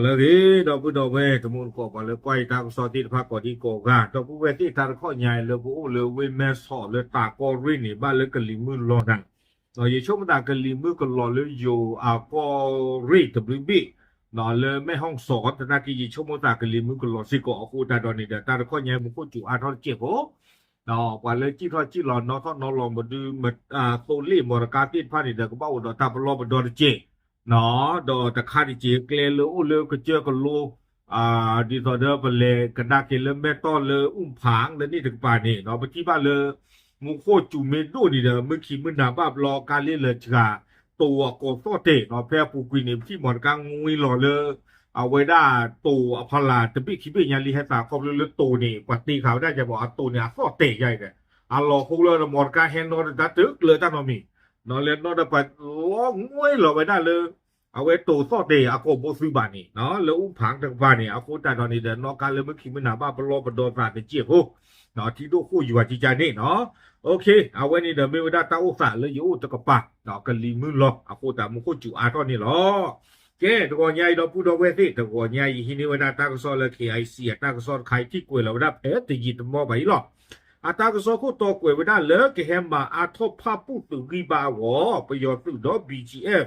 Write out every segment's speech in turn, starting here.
လၢအဂ့ၤ ဒီပုၢ်ဒီဝဲၢ် တံၤသကိး ပှၤလၢကွၢ်ယတၢ်ကစီၣ်သ့ၣ်တဖၣ်ကိးဒံကိးဂၤ ဒီပုၢ်ဝဲၢ်သ့ၣ် တၢ်တခီညါအံၤလၢပအိၣ်လၢဝ့ၢ်မဲဆီးလၢတၢ်ကီၢ်ရ့ၣ်န့ၣ် ဘၣ်လၢကလံၤမုၢ်လီၤနၤ, ဒီးယဆိကမိၣ်သးကလံၤမုၢ်ကလီၤလၢယိၤအကီၢ်ရ့ၣ်တဘျုးဘ့ၣ် လၢမဲၣ်ဟီၣ်စီၤ သနာ်က့ ယဆိကမိၣ်သးကလံၤမုၢ်ကလီၤစ့ၢ်ကီးအဃိသတးဒီးန့ၣ်ဒီး တၢ်တခီညါအံၤ မူခိၣ်စူၤအါထီၣ်တစဲးဖိ ပှၤလၢစံၣ်ထီၣ်စံၣ်လီၤနီၣ်ထီၣ်နီၣ်လီၤမဒု သိလ့ၣ်မီတကါသ့ၣ်တဖၣ်န့ၣ်ဒီး ကဘၣ်အိၣ်ဒီးတၢ်ပလီၢ်ပဒီတစဲး, ဒီးတခါတစဲး ကျဲလၢအိၣ်လၢကစၢၢ်ကလိ ဒ်သိးဒီးပလဲၤကဒါက့ၤလၢမဲၢ်တီၢ်လၢအူၣ်ဖၣ်လၢန့ၣ်တကပၤန့ၣ် ပထံၣ်ဘၣ်လၢ မူခိၣ်စူၤမ့ၢ်ဒိၣ်န့ၣ်ဒီး မုၢ်ခံမုၢ်နၤဘၣ်ဘျီကါလ့လၢာ်ဆှး တိၤအကိးသီၣ်တဲာ် ဖဲအပူၤကွံာ်န့ၣ် ပထံၣ်မီတကါငွံလီၤလၢ အဝဲဒၣ်တိၤအဖီလာ်တဘ့ၣ်ခံဘ့ၣ်ညါလံ ဟဲသးခီဖျိလၢတိၤန့ၣ် ပှၤတ့ခးဝဲဒၣ်ယဘၣ် အတိၤန့ၣ်အသီၣ်တဲာ်ယါအံၤဒီး အလီၤဟိလၢမီတကါဟဲနီၣ်တၢ်တကျၢၤတၢ်နီတမံၤ လၢနီၣ်ဒီးပှၤလီၤငွံလီၤဝဲဒၣ်လၢ အဝဲတိၤသီၣ်တဲာ်အကိာ်ဘိသုးဘၣ်န့ၣ် လၢအူၣ်ဖၣ်တကပၤန့ၣ် အဃိသတးဒီးန့ၣ်ဒီး နီၣ်ကါလၢမုၢ်ခံမုၢ်နၤဘၣ်ပလီၢ်ပဒီသးတစဲးဖိ ထံဒိၣ်ဃိၣ်ယွၤကကါန့ၣ် အဝဲန့ၣ်ဒီး မ့ၢ်ဝဲဒၣ်တၢ်အိၣ်သးလၢယအိၣ်တကပၤ ကလံၤမုၢ်လီၤ အဃိသတးမူခိၣ်စူၤအါထီၣ်န့ၣ်လီၤ. ကဲ တဂီၤညါအံၤဒီပုၢ်ဒီဝဲၢ်သ့ၣ် တဂီၤညါအံၤဟံးန့ၢ်ဝဲဒၣ်တၢ်ကစီၣ်လၢ KIC အတၢ်ကစီၣ်တခါအံၤထံၣ်ကွဲးလီၤဝဲဒၣ်ဖဲတယံာ်တမီၢ်ဘၣ်အံၤလီၤ. အတၢ်ကစီၣ်ခိၣ်တီကွဲးဝဲဒၣ်လၢကဟဲမၤအါထီၣ်ဖၣ်ပူၣ်သုးဂံၢ်ဘါအဂီၢ် ပယီၤသုးဒီး BGF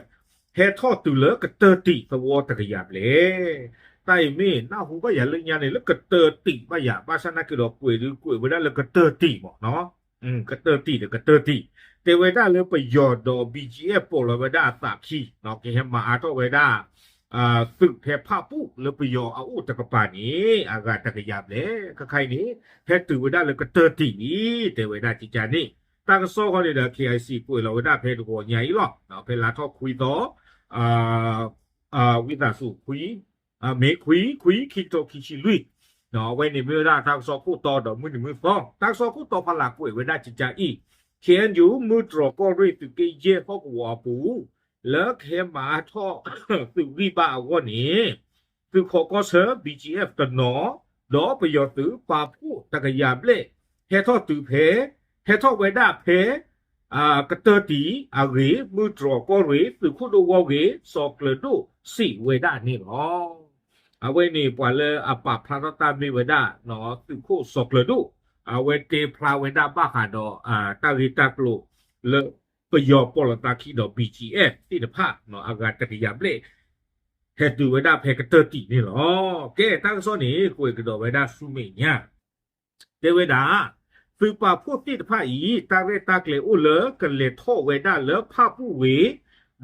ဟဲထီၣ်တုၤလၢကတၢၢ်တံၢ်သဝီတကယၤဘျဲၣ်. တၢ်အံၤမ့ၢ်နၢ်ဟူဘၣ်ယၤလၢညါန့ၣ် လၢကတၢၢ်တံၢ်ဘၣ်ယၤ ဘၣ်ဆၣ်နာ်က့ဒီးကွဲးဒုးကွဲးဝဲဒၣ်လၢကတၢၢ်တံၢ်မး ကတၢၢ်တံၢ်ဒီးကတၢၢ်တံၢ် တဲဝဲဒၣ်လၢပယီၤဒီး BGF ပိာ်လီၤဝဲဒၣ်အသးခံ ကဟဲမၤအါထီၣ်ဝဲဒၣ် သုးဖဲဖၣ်ပူၣ်လၢပယီၤအအိၣ်တကပၤန့ၣ် အဂၤတကယၤဘျဲၣ် ခဲခါအံၤန့ၣ် ဟဲတုၤဝဲဒၣ်လၢကတၢၢ်တံၢ်လံ တဲဝဲဒၣ်ကကါန့ၣ် တၢ်ကစီၣ်ဃီန့ၣ်ဒီး KIC ကွဲးလီၤဝဲဒၣ်ဖဲတဂီၤညါအံၤလီၤ. ဖဲလါထီၣ်ခွံသီ ဝံသးစူၤ ခွံ မ့ၤခွံ ခွံ ခံကထိခံဆံလွံၢ် အဝဲန့ၣ်မ့ၢ်ဝဲဒၣ်တၢ်ကစီၣ်ခိၣ်တီဒီးမုၢ်နံၤမုၢ်သီ တၢ်ကစီၣ်ခိၣ်တီဖီလာ်ကွဲးဝဲဒၣ်ကကါအံၤ KNU မုၢ်တြီၤကီၢ်ရ့ၣ်သုးက့ယဲၢ်ဟီၣ်ကဝီၤအပူၤ လၢကဟဲမၤအါထီၣ်သုးဂံၢ်ဘါအဂီၢ်န့ၣ် သုးခိးကီၢ်ဆၢ BGF တနီၤ ဒီးပယီၤသုးပာ်ဖှိၣ်တကယၤဘျဲၣ် ဟဲထီၣ်တုၤဖဲ ဟဲထီၣ်ဝဲဒၣ်ဖဲ ကတၢၢ်တံၢ်အဂ့ၢ် မုၢ်တြီၤကီၢ်ရ့ၣ် သုးခိၣ်ဒိၣ်ဂီၢ်ဂ့ၢ် စီၤကျၢၤဒိၣ်စံးဝဲဒၣ်န့ၣ်လီၤ. အဝဲန့ၣ်ပှၤလၢအပာ်ဖျါထီၣ်တၢ်မ့ၢ်ဝဲဒၣ် သုးခိၣ်စီၤကျၢၤဒိၣ် အဝဲတဲဖျါဝဲဒၣ်ဘၣ်ဃးဒီး တၢ်ဂ့ၢ်တၢ်ကျိၤလၢ ပယီၤပိာ်လီၤသးခံဒီး BGF သ့ၣ်တဖၣ် အဂၤတကယၤဘျဲၣ် ဟဲတုၤဝဲဒၣ်ဖဲကတၢၢ်တံၢ်န့ၣ်လီၤ. ကဲ တၢ်ကစီၣ်န့ၣ် ကွဲးကဒီးဝဲဒၣ်ဆူမဲာ်ညါ တဲဝဲဒၣ် သုးပာ်ဖှိၣ်သ့ၣ်တဖၣ်အံၤ တၢ်ရဲၣ်တၢ်ကျဲၤအိၣ်လၢကလဲၤထီၣ်ဝဲဒၣ်လၢဖၣ်ပူၣ်ဝ့ၢ်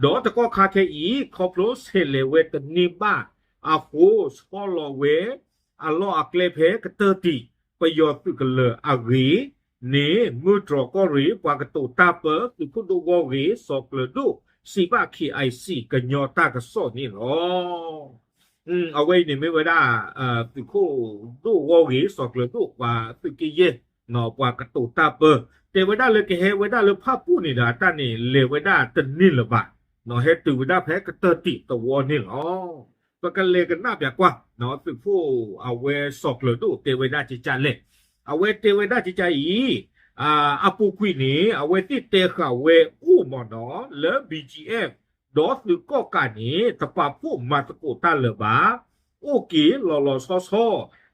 ဒီးတကီၢ်ခါခဲအံၤ ခီဖျိဆဲးလဲၤဝဲတန့ၢ်ဘၣ်အဃိ ဆီလီၤဝဲ အလီၢ်အကျဲဖဲကတၢၢ်တံၢ် ပယီၤသုးကလၢၤအဂ့ၢ်န့ၣ် မုၢ်တြီၤကီၢ်ရ့ၣ် ပှၤကတိၤတၢ်ပၢ သုးခိၣ်ဒိၣ်ဂီၢ်ဂ့ၢ် စီၤကျၢၤဒိၣ် စံးဘၣ် KIC ကညီတၢ်ကစီၣ်န့ၣ်လီၤ. အဝဲအံၤန့ၣ်မ့ၢ်ဝဲဒၣ် သုးခိၣ်ဒိၣ်ဂီၢ်ဂ့ၢ် စီၤကျၢၤဒိၣ် ပှၤသုးက့ယဲၢ် ပှၤကတိၤတၢ်ပၢ တဲဝဲဒၣ်လၢကဟဲဝဲဒၣ်လၢဖၣ်ပူၣ်န့ၣ်ဒီး အတၢ်န့ၣ်လဲၤဝဲဒၣ်တန့ၢ်လၢၤဘၣ် ဟဲတုၤဝဲဒၣ်ဖဲကတၢၢ်တံၢ်သဝီန့ၣ်လီၤ. ပကလဲၤကနၣ်ပၠးကွၢ် သုးခိၣ်အဝဲစီၤကျၢၤဒိၣ်တဲဝဲဒၣ်ကကါလဲၣ်. အဝဲတဲဝဲဒၣ်ကကါအံၤ အပူၤကွံာ်န့ၣ် အဝဲသ့ၣ်တဲဃာ်ဝဲအိၣ်မ့ၢ်နီၤ လၢ BGF ဒီးသုးကီၣ်ကးန့ၣ် တပာ်ဖှိၣ်မၤသကိးတၢ်လၢၤဘၣ် အိၣ်က့ၤလီၤလီၤဆီဆီ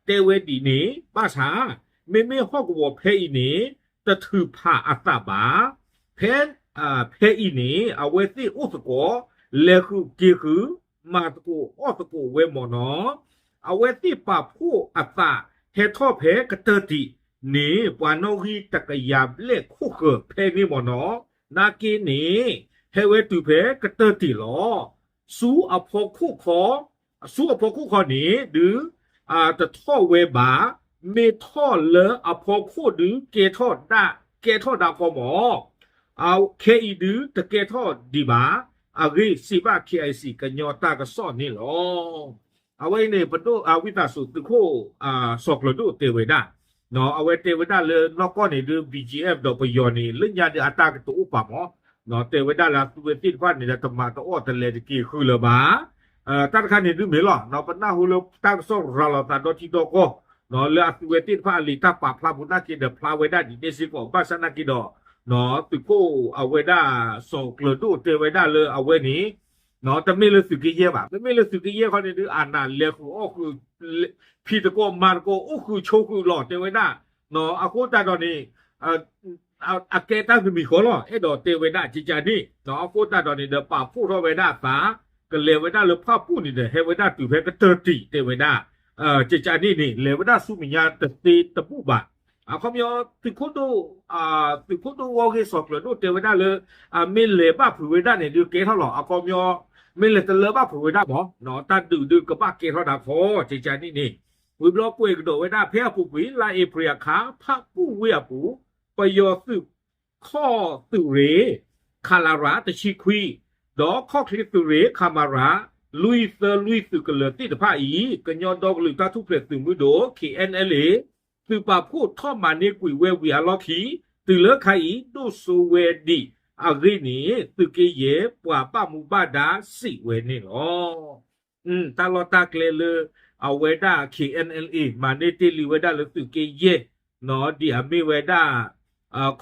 တဲဝဲဒ်န့ၣ် ဘၣ်ဆၣ် မ့မ့ၢ်ဟီၣ်ကဝီၤဖဲအံၤန့ၣ် တထုးဖးအသးဘၣ်. ဖဲ ဖဲအံၤန့ၣ် အဝဲသ့ၣ်အိၣ်သကိး လဲၤဃုာ်က့ၤဃုာ် မၤသကိးအီၣ်သကိးဝဲမ့ၢ်နီၤ အဝဲသ့ၣ်ပာ်ဖှိၣ်အသးဟဲထီၣ်ဖဲကတၢၢ်တံၢ်န့ၣ် ပှၤနီၣ်ဂံၢ်တကယၤဘျဲၣ်ခိၣ်ဃၢၤဖဲန့ၣ်မ့ၢ်နီၤ နာ်က့န့ၣ် ဟဲဝဲတုၤဖဲကတၢၢ်တံၢ်လီၤ. ဆူအဖီခိၣ်ခီ ဆူအဖီခိၣ်ခီန့ၣ် ဒုး တထီၣ်ဝဲဘၣ်, မ့ၢ်ထီၣ်လၢအဖီခိၣ်ဒုး ကဲထီၣ်ဒၣ် ကဲထီၣ်ဒၣ်ဃီမး, ခဲအံၤဒုးတကဲထီၣ်ဒံးဘၣ်, အဂ့ၢ်စံးဘၣ် KIC ကညီတၢ်ကစီၣ်န့ၣ်လီၤ. အဝဲအံၤန့ၣ် ပဒိၣ်ဝံသးစူၤသုးခိၣ် စီၤကျၢၤဒိၣ်တဲဝဲဒၣ်, အဝဲတဲဝဲဒၣ်လၢနီၢ်ကီၢ်န့ၣ်ဒုး BGF ဒီးပယီၤန့ၣ် လၢညါဒုးအတၢ်ကတိၤအိၣ်ပာ်မး, တဲဝဲဒၣ်လၢအသုဝဲသ့ၣ်တဖၣ်န့ၣ်ဒီး တမၤတအီၣ်တလဲၤတက့ၤဃုာ်လၢၤဘၣ်. တၢ်တခါန့ၣ်ဒုးမ့ၢ်လီၤ, ပနၢ်ဟူလၢတၢ်ကစီၣ်ရၤလီၤသးဒီထံဒီကီၢ်, လၢအသုဝဲသ့ၣ်တဖၣ်အလံာ်တၢ်ပာ်ဖျါပူၤနာ်က့ဒီး ဖျါဝဲဒၣ်ဒ်န့ၣ်စ့ၢ်ကီး ဘၣ်ဆၣ်နာ်က့ဒီး သုးခိၣ်အဝဲဒၣ် စီၤကျၢၤဒိၣ်တဲဝဲဒၣ်လၢအဝဲန့ၣ် တမ့ၢ်လၢသုးက့ယဲၢ်ဘၣ်. တမ့ၢ်လၢသုးက့ယဲၢ်ခီန့ၣ်ဒုး အနၢ်လဲၤဃုာ်အီၣ်ဃုာ် ဖံးသကိးမၤသကိး အိၣ်ဃုာ်ဆိးဃုာ်လီၤ တဲဝဲဒၣ်. အဃိသတးဒီးန့ၣ် အကဲတၢ်တမံၤဃီလီၤ အဲၣ်ဒိးတဲဝဲဒၣ်ကကန့ၣ်. အဃိသတးဒီးန့ၣ်ဒီး ပာ်ဖှိၣ်ထီၣ်ဝဲဒၣ်အသး ကလဲၤဝဲဒၣ်လၢဖၣ်ပူၣ်န့ၣ်ဒီး ဟဲဝဲဒၣ်တုၤဖဲကတၢၢ်တံၢ် တဲဝဲဒၣ် ကကန့ၣ်န့ၣ် လဲၤဝဲဒၣ်ဆူမဲာ်ညါတသ့တဘူၣ်ဘၣ်. အခီပညီ သုးခိၣ်ဒိၣ် သုးခိၣ်ဒိၣ်ဝီဂ့ၢ်စီၤကျၢၤဒိၣ်တဲဝဲဒၣ်လၢ အမ့ၢ်လဲၤဘၣ်ဖုးဝဲဒၣ်န့ၣ်ဒုးကဲထီၣ်လီၤ. အခီပညီ မ့ၢ်လဲၤတလၢဘၣ်ဖုးဝဲဒၣ်မး တၢ်ဒုးဒုးကဘၣ်ကဲထီၣ်ဒၣ်ခီ ကကန့ၣ်န့ၣ်. ဝံၤဘျီကွဲးကဒီးဝဲဒၣ်ဖဲအပူၤကွံာ် လါအ့ဖြ့ၣ်အခါ ဖၣ်ပူၣ်ဝ့ၢ်အပူၤ ပယီၤသုး ခီၣ်သုးရ့ၣ် ခလရ တဆံခွံ ဒီးခီၣ်ချ့သုးရ့ၣ် ခမရ လွံၢ်သၢလွံၢ် သုးကလၢၤသ့ၣ်တဖၣ်အံၤ ကညီဒီကလုာ်တၢ်ထူၣ်ဖျဲးသုးမုၢ်ဒိၣ် ခ့ၣ်အဲၣ်အဲလ်အ့ သုးပာ်ဖှိၣ်ထီၣ်မၤန့ၢ်ကွံာ်ဝဲဝံၤအလီၢ်ခံ တုၤလၢခါအံၤ ဒိၣ်စိဝဲဒံးအဂ့ၢ်န့ၣ် သုးက့ယဲၢ်ပှၤဘၣ်မူဘၣ်ဒါစံးဝဲန့ၣ်လီၤ. တၢ်လီၢ်တၢ်ကျဲလၢ အဝဲဒၣ် ခ့ၣ်အဲၣ်အဲလ်အ့ မၤန့ၢ်တ့ၢ်လံဝဲဒၣ်လၢသုးက့ယဲၢ် ဒ်အမ့ၢ်ဝဲဒၣ်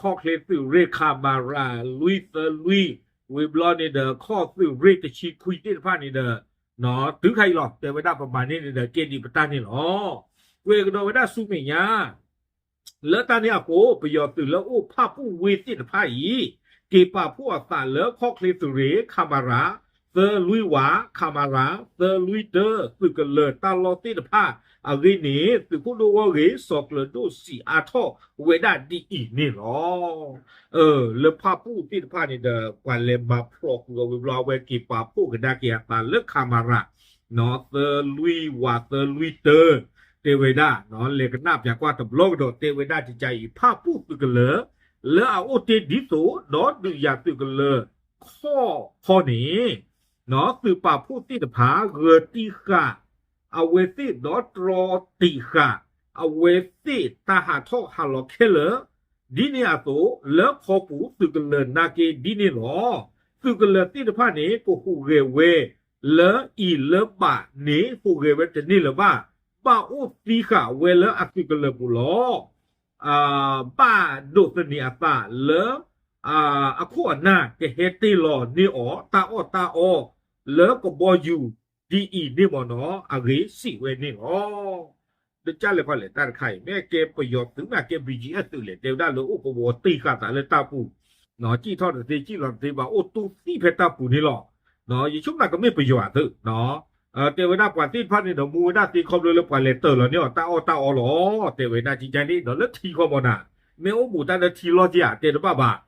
ခီၣ်ချ့သုးရ့ၣ် ခမရ လွံၢ်သၢလွံၢ် ဝံၤဘျီန့ၣ်ဒီး ခီၣ်သုးရ့ၣ်တဆံခွံသ့ၣ်တဖၣ်န့ၣ်ဒီး တုၤခါအံၤလီၤ တဲဝဲဒၣ်ပမၤန့ၢ်န့ၣ်ဒီး ကဲဒံးပတၢ်န့ၣ်လီၤ. ကွဲးကဒီးဝဲဒၣ်ဆူမဲာ်ညါ လၢတၢ်န့ၣ်အဃိ ပယီၤသုးလၢအိၣ်ဖၣ်ပူၣ်ဝ့ၢ်သ့ၣ်တဖၣ်အံၤ က့ၤပာ်ဖှိၣ်အသးလၢခီၣ်ချ့သုးရ့ၣ် ခမရ သၢလွံၢ်ဝး ခမရ သၢလွံၢ်တၢ သုးကလၢၤတၢ်လီၢ်သ့ၣ်တဖၣ်အဂ့ၢ်န့ၣ် သုးခိၣ်ဒိၣ်ဝီဂ့ၢ်စီၤကျၢၤဒိၣ်စံးအါထီၣ်ဝဲဒၣ်ဒ်အံၤန့ၣ်လီၤ. လၢဖၣ်ပူၣ်သ့ၣ်တဖၣ်န့ၣ်ဒီး ပှၤလဲၤမၤဖျိးကွံာ်အီၤဝံၤဘျီ အဝဲက့ၤပာ်ဖှိၣ်ကဒါက့ၤအသးလၢ ခမရ သၢလွံၢ်ဝး သၢလွံၢ်တၢ တဲဝဲဒၣ် လဲၤကနၣ်ပၠးကွၢ်တဘျီကဒီး တဲဝဲဒၣ်ကကအံၤ ဖၣ်ပူၣ်သုးကလၢၤ လၢအအိၣ်တ့ၢ်ဒ်သိး ဒီးဒုးယၤသုးကလၢၤခီၣ်ခီန့ၣ် သုးပာ်ဖှိၣ်သ့ၣ်တဖၣ် ဂၢၤတံၢ်ဃာ်အဝဲသ့ၣ် ဒီးတြီတံၢ်ဃာ်အဝဲသ့ၣ် တၢ်ဟးထီၣ်ဟးလီၤခဲလၢာ် ဒ်န့ၣ်အသိး လၢခီပူၤသုးကလၢၤနာ်က့ဒ်န့ၣ်လီၤ. သုးကလၢၤသ့ၣ်တဖၣ်န့ၣ် ကဟူးဂဲၤဝဲလၢအံၤလၢဘးန့ၣ် ဟူးဂဲၤဝဲတန့ၢ်လၢၤဘၣ်. ဘၣ်အိၣ်သံဃာ်ဝဲလၢအသုးကလၢၤပူၤလီၤ. ဘၣ်ဒိးသန့ၤအသးလၢ အခိၣ်အနၢ်ကဟဲတ့ၢ်လီၤန့ၢ်အီၤ တၢ်အီၣ်တၢ်အီလၢကဘီယူၤ ဒ်အံၤန့ၣ်မ့ၢ်နီၤ အဂ့ၢ်စံးဝဲန့ၣ်လီၤ. ဒီးကလဲၣ်ခီလဲၣ် တၢ်တခါအံၤ မ့ၢ်ကဲပယီၤသုး မ့ၢ်ကဲ ဘီကၠံအၣ်သုးလဲၣ် တဲဝဲဒၣ်လၢအိၣ်ကဝီၤတ့ၢ်ဃာ်သးလၢတၢ်ပူၤ, စံၣ်ထီၣ်တသ့ စံၣ်လီၤတသ့ဘၣ် အိၣ်တူၢ်သံဖဲတၢ်ပူၤန့ၣ်လီၤ. ယဆိကမိၣ်ကမ့ၢ်ပယီၤအသုး တဲဝဲဒၣ်ပှၤသ့ၣ်တဖၣ်န့ၣ်ဒီး မူဝဲဒၣ်သ့ခီဖျိလၢပှၤလဲၤတၢၢ်လီၤန့ၢ်အီၤ တၢ်အီၣ်တၢ်အီလီၤ. တဲဝဲဒၣ်ကကန့ၣ်ဒီး လၢထံခီမီၤနၤ မ့ၢ်အိၣ်ဘူးတၢ်လၢထံလီၢ်က့ဧါ တဲတဘၣ်ဘၣ်.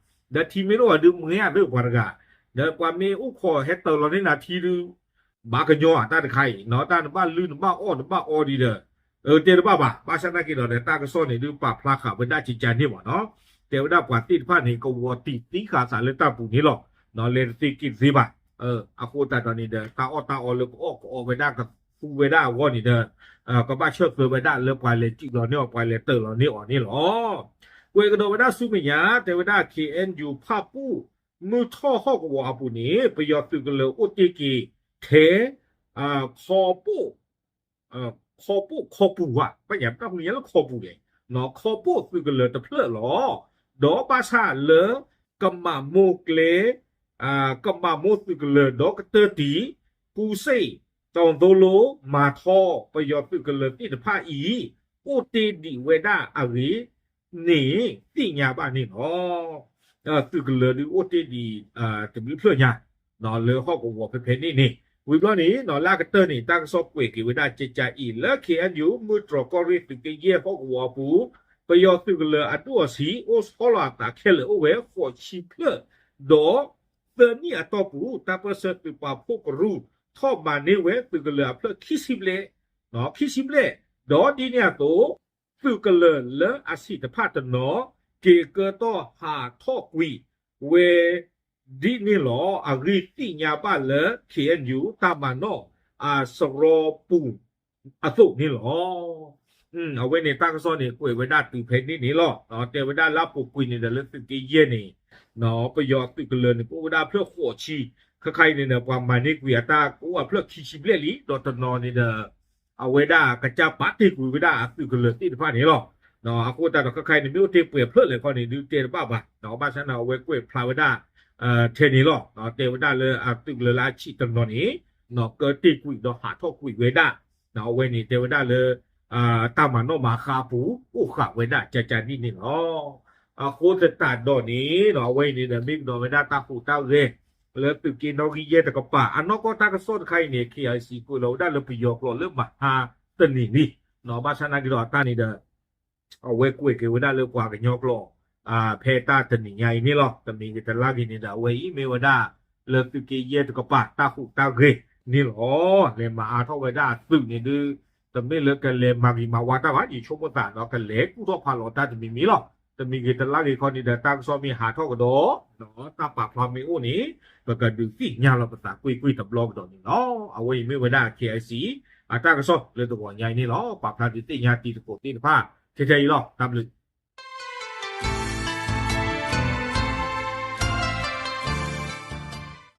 ဒီးထံမ့ၢ်တအိၣ်ဘၣ်ဒုးမွဲအသုးပှၤတဂၤ, ဒီးပှၤမ့ၢ်အိၣ်ခိးဟဲတၢၢ်လီၤန့ၢ်နၤထံဒုး ဘၣ်ကညီဧါ တၢ်တခါအံၤ တၢ်နဘၣ်လုၢ်နဘၣ်အီၣ်နဘၣ်အီဒံးဒီး တဲတဘၣ်ဘၣ်. ဘၣ်ဆၣ်သနာ်က့ဒီး တၢ်ကစီၣ်န့ၣ်ဒုးပာ်ဖျါဃာ်ဝဲဒၣ်ကကန့ၣ်မ့ၢ်နီၤ. တဲဝဲဒၣ်ပှၤသ့ၣ်တဖၣ်န့ၣ် ကဝီၤတံၢ်သံဃာ်သးလၢတၢ်ပူၤန့ၣ်လီၤ. လဲၤတသ့က့ၤတသ့ဘၣ်. အဃိသတးဒီးန့ၣ်ဒီး တၢ်အီၣ်တၢ်အီလၢကအီၣ်ကအီဝဲဒၣ်ကသူဝဲဒၣ်အဂီၢ်န့ၣ်ဒီး ကဘၣ်ဆၢၣ်သၢဝဲဒၣ်လၢပှၤလဲၤစံၣ်လီၤန့ၢ်အီၤ ပှၤလဲၤတၢၢ်လီၤန့ၢ်အီၤန့ၣ်လီၤ. ကွဲးကဒီးဝဲဒၣ်ဆူမဲာ်ညါ တဲဝဲဒၣ် ခ့ၣ်အဲၣ်ယူၣ် ဖၣ်ပူၣ် မုၢ်ထီၣ်ဟီၣ်ကဝီၤအပူၤန့ၣ် ပယီၤသုးကလၢၤအိၣ်တ့ၢ်က့ၤထဲ ခီပိၣ် ခီပိၣ်ခီပူၤဧါ ဘၣ်ညါပတၢ်ဟူးညါလၢခီပူၤလဲၣ်, ခီပိၣ်သုးကလၢၤတဖျၢၣ်လီၤ. ဒီးဘၣ်ဆၣ်လၢ ကမၤမိၢ်ကျဲ ကမၤမိၢ်သုးကလၢၤဒီးကတၢၢ်တံၢ် ကူစ့ၣ် တီသိလိ မၤထီ ပယီၤသုးကလၢၤသ့ၣ်တဖၣ်အံၤ အိၣ်တ့ၢ်ဒံးဝဲဒၣ်အဂ့ၢ်န့ၣ် သ့ၣ်ညါဘၣ်န့ၣ်လီၤ. သုးကလၢၤဒုးအိၣ်တ့ၢ်ဒံး တဘျုးဖျၢၣ်ညါ လၢဟီၣ်ကဝီၤဖဲဖဲန့ၣ်န့ၣ် ဝံၤဘျီန့ၣ် လၢအကတၢၢ်န့ၣ် တၢ်ကစီၣ်ကွဲးက့ၤဝဲဒၣ်ကကအံၤ လၢ ခ့ၣ်အဲၣ်ယူၣ် မုၢ်တြီၢ်ကီၢ်ရ့ၣ်သုးက့ယဲၢ်ဟီၣ်ကဝီၤအပူၤ ပယီၤသုးကလၢၤအဒိၣ်အဆံး အိၣ်ဆီလီၤအသးခဲလၢာ်အိၣ်ဝဲ ဃိးဆံဖျၢၣ် ဒီး သၢနံၣ်အတီၢ်ပူၤ တၢ်ပၢၢ်ဆၢသုးပာ်ဖှိၣ်ကရူၢ် ထီၣ်မၤန့ၢ်ဝဲသုးကလၢၤအဖျၢၣ်ခံဆံဘျဲၣ် ခံဆံဘျဲၣ်, ဒီးဒ်န့ၣ်အသိး သုးကလၢၤလၢအဆံးတဖၣ်တနီၤ က့ၤကၢထီၣ်ဟးထီၣ်ကွံာ်ဝဲ ဒ်န့ၣ်လီၤ. အဂ့ၢ်သ့ၣ်ညါဘၣ်လၢ ခ့ၣ်အဲၣ်ယူၣ် တၢ်မၤနီၣ်အစရီပူၤအသိးန့ၣ်လီၤ. အဝဲန့ၣ်တၢ်ကစီၣ်န့ၣ် ကွဲးဝဲဒၣ်တုၤဖဲန့ၣ်န့ၣ်လီၤ. တဲဝဲဒၣ်လၢအပူၤကွံာ်န့ၣ်ဒီး လၢသုးက့ယဲၢ်န့ၣ် ပယီၤသုးကလၢၤန့ၣ် ကအိၣ်ဝဲဒၣ်အဖျၢၣ်ဃိးဆံ, ခဲခါအံၤန့ၣ်ဒီး ပှၤမၤန့ၢ်ကွံာ်အတၢ်ကအိၣ်အဖျၢၣ်ခံဆံဘျဲၣ်လံ, ဒီးတနီၤန့ၣ်ဒီး အဝဲဒၣ်ကစၢ်ပာ်တ့ၢ်ကွံာ်ဝဲဒၣ်အသုးကလၢၤသ့ၣ်တဖၣ်န့ၣ်လီၤ. အဃိသတးဒီး ခဲခါအံၤန့ၣ် မ့ၢ်အိၣ်တ့ၢ်ပှဲၤဖျၢၣ်လဲၣ်ခီန့ၣ် ဒုးတဲတဘၣ်ဘၣ်. ဘၣ်ဆၣ်န့ၣ် အဝဲကွဲးဖျါဝဲဒၣ် ထဲန့ၣ်လီၤ. တဲဝဲဒၣ်လၢအသုးကလၢၤလၢအဆံးတနီၤန့ၣ် ကတ့ၢ်ကွံာ်ဒီးဟးထီၣ်ကွံာ်ဝဲဒၣ် အဝဲန့ၣ်တဲဝဲဒၣ်လၢ တၢ်မၤနီၣ်မၤဃါအပူၤ အိၣ်ဃာ်ဝဲဒၣ်ကကဒံၣ်န့ၣ်လီၤ. အဃိသတးဒီးန့ၣ် အဝဲအံၤန့ၣ်ဒီး မ့ၢ်ကဒီးဝဲဒၣ်တၢ်ဟူးတၢ်ဂဲၤ လၢသုးက့နီၣ်ဂံၢ်ယဲၢ်တကပၤ အနီၢ်ကီၢ်တၢ်ကစီၣ်တခါအံၤန့ၣ် KIC ကွဲးလီၤဝဲဒၣ်လၢပယီၤကျိာ်လၢမဟါတနံၤလံ. ဘၣ်ဆၣ်နာ်က့ဒီးအတၢ်န့ၣ်ဒီး အဝဲကွဲးက့ၤဝဲဒၣ်လၢပှၤကညီကျိာ် ဖဲတၢ်တနံၤညါအံၤန့ၣ်လီၤ. တမံၤဂ့ၤတလါဂ့ၤန့ၣ်ဒီး အဝဲအံၤမ့ၢ်ဝဲဒၣ် လၢသုးက့ယဲၢ်တကပၤ တၢ်ဟူးတၢ်ဂဲၤန့ၣ်လီၤ. လဲၤမၤအါထီၣ်ဝဲဒၣ်အသုးန့ၣ်ဒုး တမ့ၢ်လၢကလဲၤမၤဂ့ၤမၤဝါတၢ်ဘၣ်, ယဆိကမိၣ်သးဒီး ကလဲၤကူၣ်ထီၣ်ဖးလီၤတၢ်တမံၤမံၤလီၤ. တမံၤဂ့ၤတလါဂ့ၤခီန့ၣ်ဒီး တၢ်ကစီၣ်မ့ၢ်ဟးထီၣ်ကဒီး တၢ်ပာ်ဖျါမ့ၢ်အိၣ်န့ၣ် ပကဒုးသ့ၣ်ညါလီၤပသးကွ့ၢ်ကွ့ၢ်တဘျီကဒီးန့ၣ်လီၤ. အဝဲအံၤမ့ၢ်ဝဲဒၣ် KIC အတၢ်ကစီၣ်လၢတဂီၤညါအံၤန့ၣ်လီၤ. ပာ်ဖျါဒုးသ့ၣ်ညါတံၤသကိးသ့ၣ်တဖၣ် ထဲထဲအံၤလီၤ. တၢ်ဘျုး